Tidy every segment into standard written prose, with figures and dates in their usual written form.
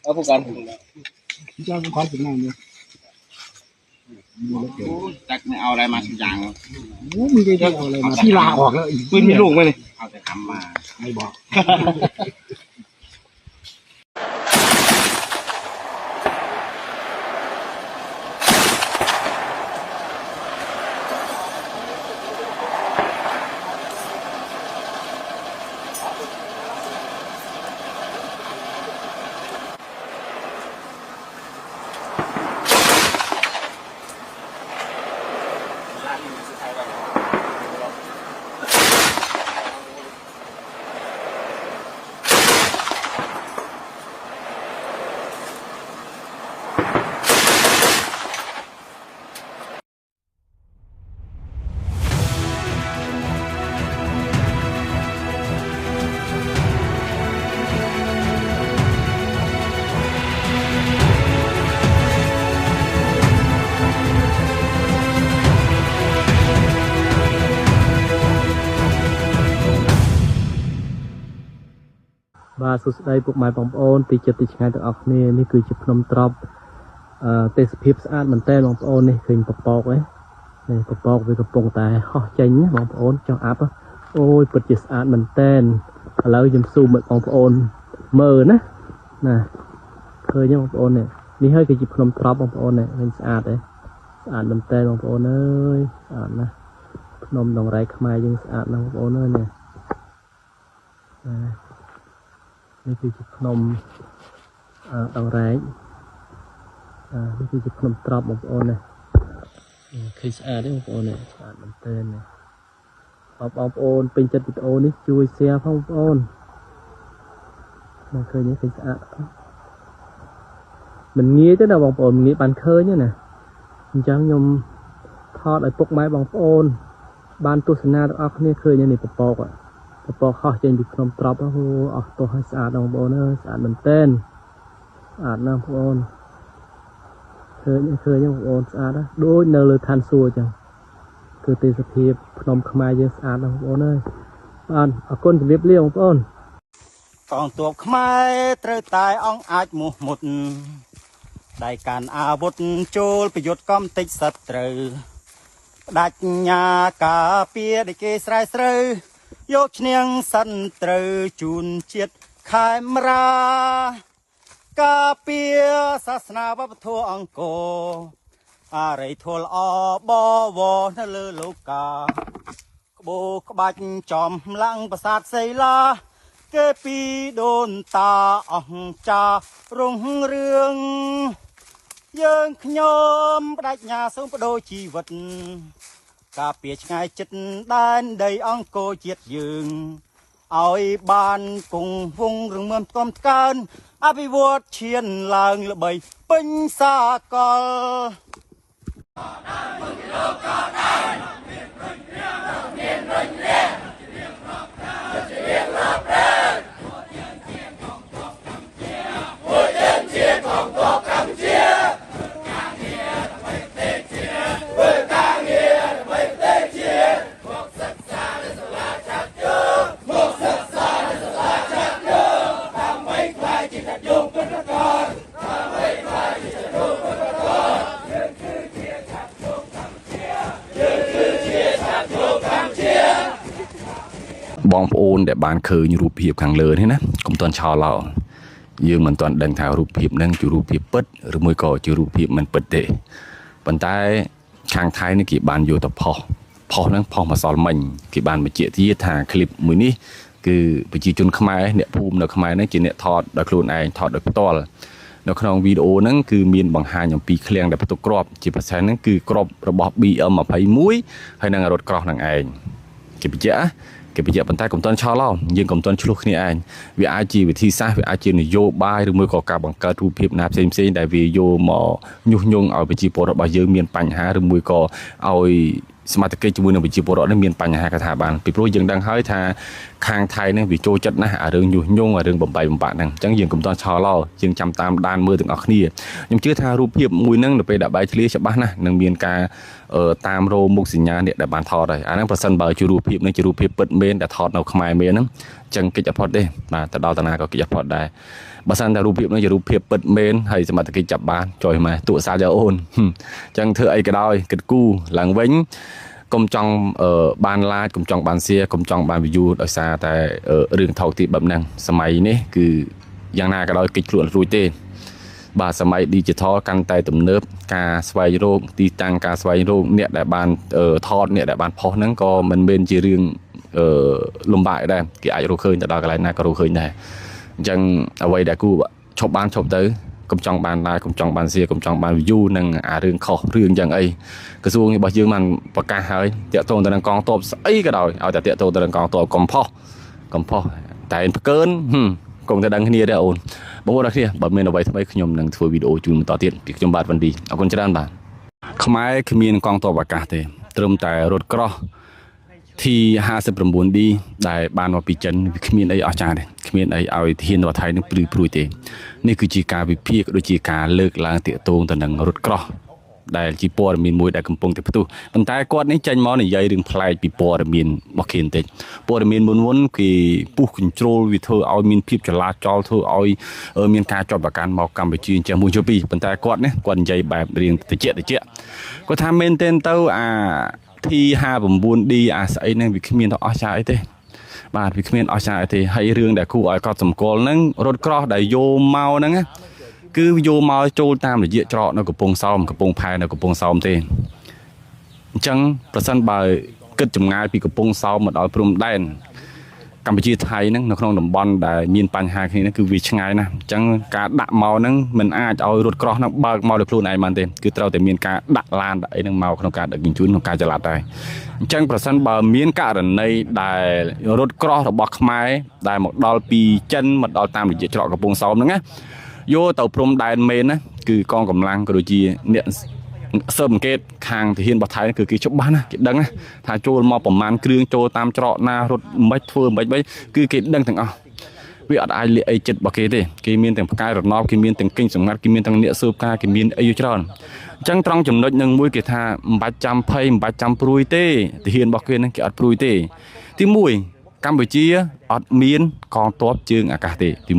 เอาผู้กัน เจ้าขอถึงนั่งเนี่ย จักไม่เอาอะไรมาสักอย่างหรอก โอ้มีได้เอาอะไรมาที่ลาออกแล้วอีก ปืนมีลูกไหมนี่ เอาแต่ทำมา ไม่บอก បាទសួស្តីពុកម៉ែបងប្អូនទីចិត្តទីឆ្ងាយទាំងអស់គ្នានេះគឺជាភ្នំត្រប់អឺទេសភាពស្អាតមែនតើបងប្អូននេះឃើញពពកឯងនេះពពកវាកំពុងតែហោះចេញណាបងប្អូនចុះអាប់អូយពិតជាស្អាតមែនតើឥឡូវខ្ញុំស៊ូមឲ្យបងប្អូនមើលណាណាឃើញទេបងប្អូននេះនេះហើយគឺជាភ្នំត្រប់បងប្អូននេះឃើញស្អាតទេស្អាតមែនតើបងប្អូនអើយស្អាតណាស់ភ្នំដងរែកខ្មែរយើងស្អាតណាស់បងប្អូនអើយនេះណា នេះគឺជាភ្នំអឺដងរែកអឺនេះគឺជាភ្នំត្រប់បងប្អូនណាឃើញស្អាតទេបងប្អូននេះស្អាតមែនទែនណាបងប្អូនពេញចិត្តវីដេអូនេះជួយ share ផងបងប្អូនមកឃើញទេឃើញស្អាតមិនងាយទេណាបងប្អូនមិនងាយបានឃើញទេណាអញ្ចឹងខ្ញុំថតឲ្យពុកម៉ែបងប្អូន បានទស្សនាទាំងអស់គ្នាឃើញនេះពពក ពពកហោះចេញពីភ្នំត្រប់អូអស់ទោះឲ្យស្អាតណាស់បងប្អូនអើយស្អាតមែនទែនស្អាតណាស់បងប្អូនឃើញឃើញបងប្អូនស្អាតណាស់ដូចនៅលើឋានសួគ៌អញ្ចឹងគឺទេសភាពភ្នំខ្មែរយើងស្អាតណាស់បងប្អូនអើយបាទអរគុណជំរាបលាបងប្អូន កងទ័ពខ្មែរត្រូវតែអង្គអាចមោះមុតដៃកាន់អាវុធចូលប្រយុទ្ធកំតិចសត្រូវផ្ដាច់ញាការពារដែលគេស្រែស្រូវយកឈ្នះសិនត្រូវជូនជាតិខេមរាការពារសាសនាវប្បធម៌អង្គរអរិយធម៌ល្អបវរនៅលើលោកា ក្បូរក្បាច់ចំឡើងប្រាសាទសីលា គេពីដូនតាអស់ចារុងរឿងយើងខ្ញុំបដិញ្ញាសូមបដូរជីវិត ការពារឆ្ងាយចិត្តដែនដីអង្គរជាតិយើងឲ្យបានគង់វង្សរងមាំថ្កុំថ្កើនអភិវឌ្ឍឈានឡើងល្បីពេញសាកល បងប្អូនដែលបានឃើញរូបភាពខាងលើនេះណាកុំទាន់ឆោឡោយើងមិនទាន់ដឹងថារូបភាពហ្នឹងជារូបភាពពិតឬមួយក៏ជារូបភាពមិនពិតទេប៉ុន្តែខាងថៃនេះគេបានយកទៅផុសហ្នឹងផុសម្សិលមិញគេបានបញ្ជាក់ទៀតថាคลิปមួយនេះគឺប្រជាជនខ្មែរអ្នកភូមិនៅខ្មែរហ្នឹងជាអ្នកថតដោយខ្លួនឯងថតដោយផ្ទាល់នៅក្នុងវីដេអូហ្នឹងគឺមានបង្ហាញអំពីឃ្លាំងដែលផ្ទុកគ្រាប់ជាពិសេសហ្នឹងគឺគ្រាប់របស់ BM21 ហើយនិងរថក្រោះហ្នឹងឯងគេបញ្ជាក់គេបញ្ជាក់ប៉ុន្តែកុំទាន់ឆោឡោយើងកុំទាន់ឆ្លោះគ្នាឯងវាអាចជាវិធីសាស្ត្រវាអាចជានយោបាយឬមួយក៏ការបង្កើតរូបភាពណាផ្សេងផ្សេងដែលវាយកមកញុះញង់ឲ្យប្រជាពលរដ្ឋរបស់យើងមានបញ្ហាឬមួយក៏ឲ្យ សមត្ថកិច្ចជាមួយនឹងប្រជាពលរដ្ឋនេះមានបញ្ហាកថាបានពីព្រោះយើងដឹងហើយថាខាងថៃនេះវាចូលចិត្តណាស់អារឿងញុះញង់អារឿងបំបីបំបាក់ហ្នឹងអញ្ចឹងយើងកុំតន់ឆោឡោយើងចាំតាមដានមើលទាំងអស់គ្នាខ្ញុំជឿថារូបភាពមួយហ្នឹងនៅពេលដែលបែកធ្លាយច្បាស់ណាស់នឹងមានការតាមរោមុខសញ្ញាអ្នកដែលបានថតហើយអាហ្នឹងប្រសិនបើជារូបភាពនេះជារូបភាពពិតមែនដែលថតនៅខ្មែរមែនហ្នឹងអញ្ចឹងកិច្ចអផុតទេបាទទៅដល់តាណាក៏កិច្ចអផុតដែរបើសិនតែរូបភាពនេះជារូបភាពពិតមែនហើយសមត្ថកិច្ចចាប់បានចុយម៉ែទួសាយកអូនអញ្ចឹងធ្វើអីក៏ដោយគិតគូរឡើងវិញកុំចង់បានឡាចកុំចង់បានសៀកុំចង់បាន view ដោយសារតែរឿងថោកទាបបែបហ្នឹងសម័យនេះគឺយ៉ាងណាក៏ដោយកិច្ចខ្លួនរួចទេបាទសម័យ digital កាន់តែទំនើបការស្វែងរកទីតាំងការស្វែងរកអ្នកដែលបានថតអ្នកដែលបានផុសហ្នឹងក៏មិនមែនជារឿងលំបាកដែរគេអាចរកឃើញទៅដល់កន្លែងណាក៏រកឃើញដែរអញ្ចឹងអ្វីដែលគូឈប់បានឈប់ទៅកុំចង់បានឡាយកុំចង់បានសៀកុំចង់បាន view និងអារឿងខុសរឿងយ៉ាងអីក្រសួងរបស់យើងបានប្រកាសហើយតាក់ទងទៅនឹងកងទ័ពស្អីក៏ដោយឲ្យតែតាក់ទងទៅនឹងកងទ័ពកំផុសកំផុសតែផ្កើនកុំតែដឹងគ្នាទេអូនបងប្អូនអរគ្នាបើមានអ្វីថ្មីខ្ញុំនឹងធ្វើវីដេអូជូនបន្តទៀតពីខ្ញុំបាទវ៉ាន់ឌីអរគុណច្រើនបាទខ្មែរគ្មានកងទ័ពអាកាសទេត្រឹមតែរថក្រោះ T59D ដែលបានមកពីចិនវាគ្មានអីអស្ចារ្យទេគ្មានអីឲ្យធានរដ្ឋថៃនឹងព្រឺព្រួយទេនេះគឺជាការវិភាគដូចជាការលើកឡើងទាក់ទងទៅនឹងរថក្រោះដែលជាព័ត៌មានមួយដែលកំពុងតែផ្ទុះប៉ុន្តែគាត់នេះចេញមកនិយាយរឿងប្លែកពីព័ត៌មានរបស់គេបន្តិចព័ត៌មានមុនមុនគេពុះកញ្ជ្រោលវាធ្វើឲ្យមានភាពចលាចលធ្វើឲ្យមានការជាប់ប្រកាន់មកកម្ពុជាចេះមួយជាពីរប៉ុន្តែគាត់នេះគាត់និយាយបែបរៀងតិចតិចគាត់ថាមែនទែនទៅអា T59D អាស្អីហ្នឹងវាគ្មានទៅអស្ចារ្យអីទេបាទវាគ្មានអស្ចារ្យអីទេហើយរឿងដែលគួរឲ្យកត់សម្គាល់ហ្នឹងរថក្រោះដែលយកមកហ្នឹងគឺយកមកចូលតាមរយៈច្រកនៅកំពង់សោមកំពង់ផែនៅកំពង់សោមទេអញ្ចឹងប្រសិនបើគិតចម្ងាយពីកំពង់សោមមកដល់ព្រំដែនកម្ពុជាថៃហ្នឹងនៅក្នុងតំបន់ដែលមានបញ្ហាគ្នាហ្នឹងគឺវាឆ្ងាយណាស់អញ្ចឹងការដាក់មកហ្នឹងមិនអាចឲ្យរថក្រោះហ្នឹងបើកមកដោយខ្លួនឯងបានទេគឺត្រូវតែមានការដាក់ឡានដាក់អីហ្នឹងមកក្នុងការដឹកជញ្ជូនក្នុងការចល័តដែរអញ្ចឹងប្រសិនបើមានករណីដែលរថក្រោះរបស់ខ្មែរដែលមកដល់ពីចិនមកដល់តាមរយៈច្រកកំពង់សោមហ្នឹងណាយកទៅព្រំដែនមែនណាគឺកងកម្លាំងក៏ដូចជាអ្នកស៊ើបអង្កេតខាងទាហានរបស់ថៃគឺគេច្បាស់ណាគេដឹងណាថាចូលមកប្រមាណគ្រឿងចូលតាមច្រកណារត់មិនធ្វើមិនមិនគឺគេដឹងទាំងអស់វាអត់អាចលាកអីចិត្តរបស់គេទេគេមានទាំងផ្កាយរណបគេមានទាំងគិញសម្ងាត់គេមានទាំងអ្នកស៊ើបការគេមានអីច្រើនអញ្ចឹងត្រង់ចំណុចនឹងមួយគេថាមិនបាច់ចាំភ័យមិនបាច់ចាំព្រួយទេទាហានរបស់គេនឹងគេអត់ព្រួយទេទី1កម្ពុជាអត់មានកងទ័ពជើងអាកាសទេទី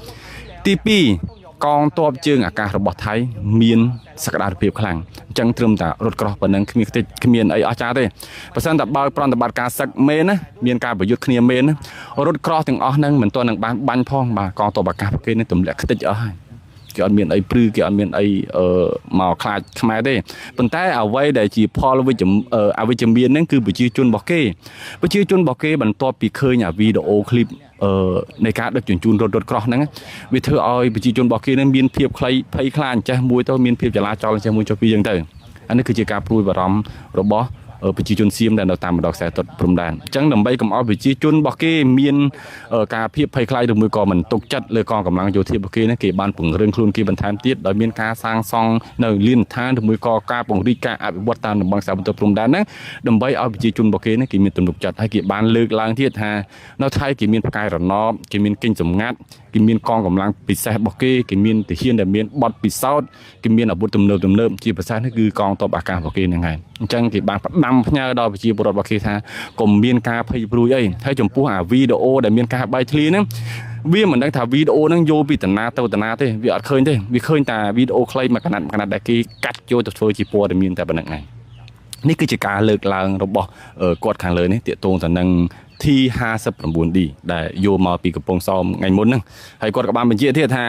1ទី2កងទ័ពជើងអាកាសរបស់ថៃមានសក្តានុភាពខ្លាំងអញ្ចឹងត្រឹមតែរថក្រោះប៉ុណ្ណឹងគ្មានខ្ទេចគ្មានអីអស្ចារ្យទេបើសិនតែបើកប្រតិបត្តិការសឹកមែនណាមានការប្រយុទ្ធគ្នាមែនណារថក្រោះទាំងអស់ហ្នឹងមិនទាន់នឹងបានបាញ់ផងបាទកងទ័ពអាកាសគេនឹងទម្លាក់ខ្ទេចអស់ហើយគេអត់មានអីព្រឺគេអត់មានអីមកខ្លាចខ្មែរទេប៉ុន្តែអ្វីដែលជាផលវិជ្ជអវិជ្ជមានហ្នឹងគឺប្រជាជនរបស់គេប្រជាជនរបស់គេបន្ទាប់ពីឃើញអាវីដេអូឃ្លីបនៃការដឹកជញ្ជូនរថក្រោះហ្នឹងវាធ្វើឲ្យប្រជាជនរបស់គេនឹងមានភាពខ្លីភ័យខ្លាចចេះមួយទៅមានភាពចលាចលចេះមួយចុះពីយ៉ាងទៅអានេះគឺជាការព្រួយបារម្ភរបស់ប្រជាជនសៀមដែលនៅតាមបណ្ដោយខ្សែទឹកព្រំដែនអញ្ចឹងដើម្បីកុំឲ្យប្រជាជនរបស់គេមានការភាពភ័យខ្លាចឬមួយក៏មិនទុកចិត្តលើកងកម្លាំងយោធារបស់គេនេះគេបានពង្រឹងខ្លួនគេបន្ថែមទៀតដោយមានការសាងសង់នៅលានដ្ឋានឬមួយក៏ការពង្រីកការអភិវឌ្ឍតាមតំបន់ខ្សែបន្ទាត់ព្រំដែនហ្នឹងដើម្បីឲ្យប្រជាជនរបស់គេនេះគេមានទំនុកចិត្តហើយគេបានលើកឡើងទៀតថានៅថៃគេមានផ្កាយរណបគេមានគិញសម្ងាត់គេមានកងកម្លាំងពិសេសរបស់គេគេមានទាហានដែលមានបទពិសោធន៍គេមានអាវុធទំនើបជាពិសេសនេះគឺកងទ័ពអាកាសរបស់គេហ្នឹងហើយអញ្ចឹងគេបានផ្ដាំផ្ញើដល់ប្រជាពលរដ្ឋរបស់គេថាកុំមានការភ័យព្រួយអីហើយចំពោះអាវីដេអូដែលមានការបែកធ្លាយហ្នឹងវាមិនដឹងថាវីដេអូហ្នឹងយកពីតាណាទៅតាណាទេវាអត់ឃើញទេវាឃើញតែវីដេអូខ្លីមួយកណាត់ដែលគេកាត់ចូលទៅធ្វើជាព័ត៌មានតែប៉ុណ្្នឹងឯងនេះគឺជាការលើកឡើងរបស់គាត់ខាងលើនេះទាក់ទងទៅនឹង T59D ដែលយកមកពីកំពង់សោមថ្ងៃមុនហ្នឹងហើយគាត់ក៏បានបញ្ជាក់ទៀតថា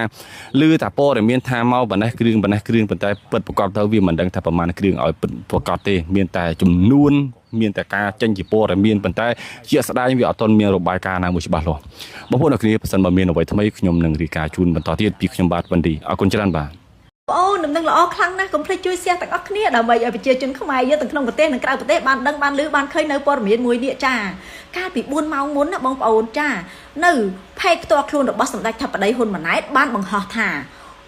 ឮតែព័ត៌មានថាមកប៉ុណ្ណេះគ្រឿងប៉ុណ្ណេះគ្រឿងប៉ុន្តែពិតប្រកបទៅវាមិនដឹងថាប្រមាណគ្រឿងឲ្យពិតប្រកបទេមានតែចំនួនមានតែការចេញជាព័ត៌មានប៉ុន្តែជាក់ស្ដែងវាអត់ទាន់មានរបាយការណ៍ណាមួយច្បាស់លាស់បងប្អូនអរគ្នាប្រសិនបើមានអ្វីថ្មីខ្ញុំនឹងរាយការណ៍ជូនបន្តទៀតពីខ្ញុំបាទវ៉ាន់ឌីអរគុណច្រើនបាទ អូដំណឹងល្អខ្លាំងណាស់កុំភ្លេចជួយ share ទាំងអស់គ្នាដើម្បីឲ្យប្រជាជនខ្មែរយើងទាំងក្នុងប្រទេសនិងក្រៅប្រទេសបានដឹងបានឮបានឃើញនៅព័ត៌មានមួយនេះចាកាលពី4ម៉ោងមុនណាបងប្អូនចានៅផេកផ្ទាល់ខ្លួនរបស់សម្ដេចធិបតីហ៊ុនម៉ាណែតបានបង្ហោះថា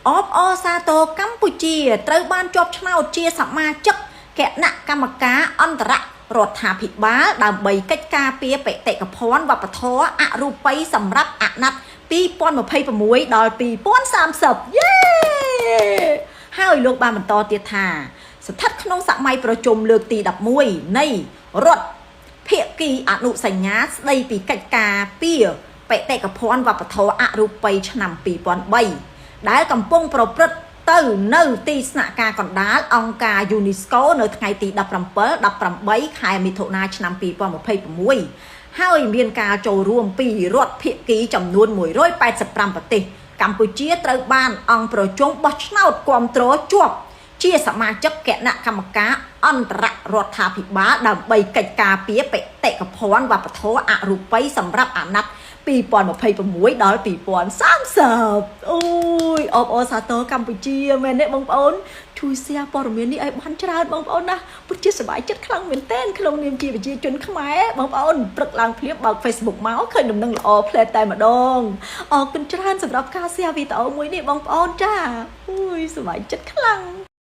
អបអសាទរកម្ពុជាត្រូវបានជាប់ឆ្នោតជាសមាជិកគណៈកម្មការអន្តរ រដ្ឋាភិបាលដើម្បីកិច្ចការពារបេតិកភណ្ឌវប្បធម៌អរូបីសម្រាប់អាណត្តិ2026ដល់2030យេហើយលោកបានបន្តទៀតថាស្ថិតក្នុងសម័យប្រជុំលើកទី11នៃរដ្ឋភាគីអនុសញ្ញាស្ដីពីកិច្ចការពារបេតិកភណ្ឌវប្បធម៌អរូបីឆ្នាំ2003ដែលកំពុងប្រព្រឹត្តទៅនៅទីស្នាក់ការកណ្ដាលអង្គការ UNESCO នៅថ្ងៃទី17 18ខែមិថុនាឆ្នាំ2026ហើយមានការចូលរួមពីរដ្ឋភាគីចំនួន185ប្រទេសកម្ពុជាត្រូវបានអង្គប្រជុំបោះឆ្នោតគាំទ្រជាប់ជាសមាជិកគណៈកម្មការអន្តររដ្ឋាភិបាលដើម្បីកិច្ចការពារបេតិកភណ្ឌវប្បធម៌អរូបីសម្រាប់អាណត្តិ2026ដល់2030អូយអបអរសាទរកម្ពុជាមែនទេបងប្អូនជួយ share ព័ត៌មាននេះឲ្យបានច្រើនបងប្អូនណាពិតជាសប្បាយចិត្តខ្លាំងមែនទែនក្នុងនាមជាប្រជាជនខ្មែរបងប្អូនព្រឹកឡើងភ្លាមបើក Facebook មកឃើញដំណឹងល្អផ្លែតតែម្ដងអរគុណច្រើនសម្រាប់ការ share វីដេអូមួយនេះបងប្អូនចាអូយសប្បាយចិត្តខ្លាំង។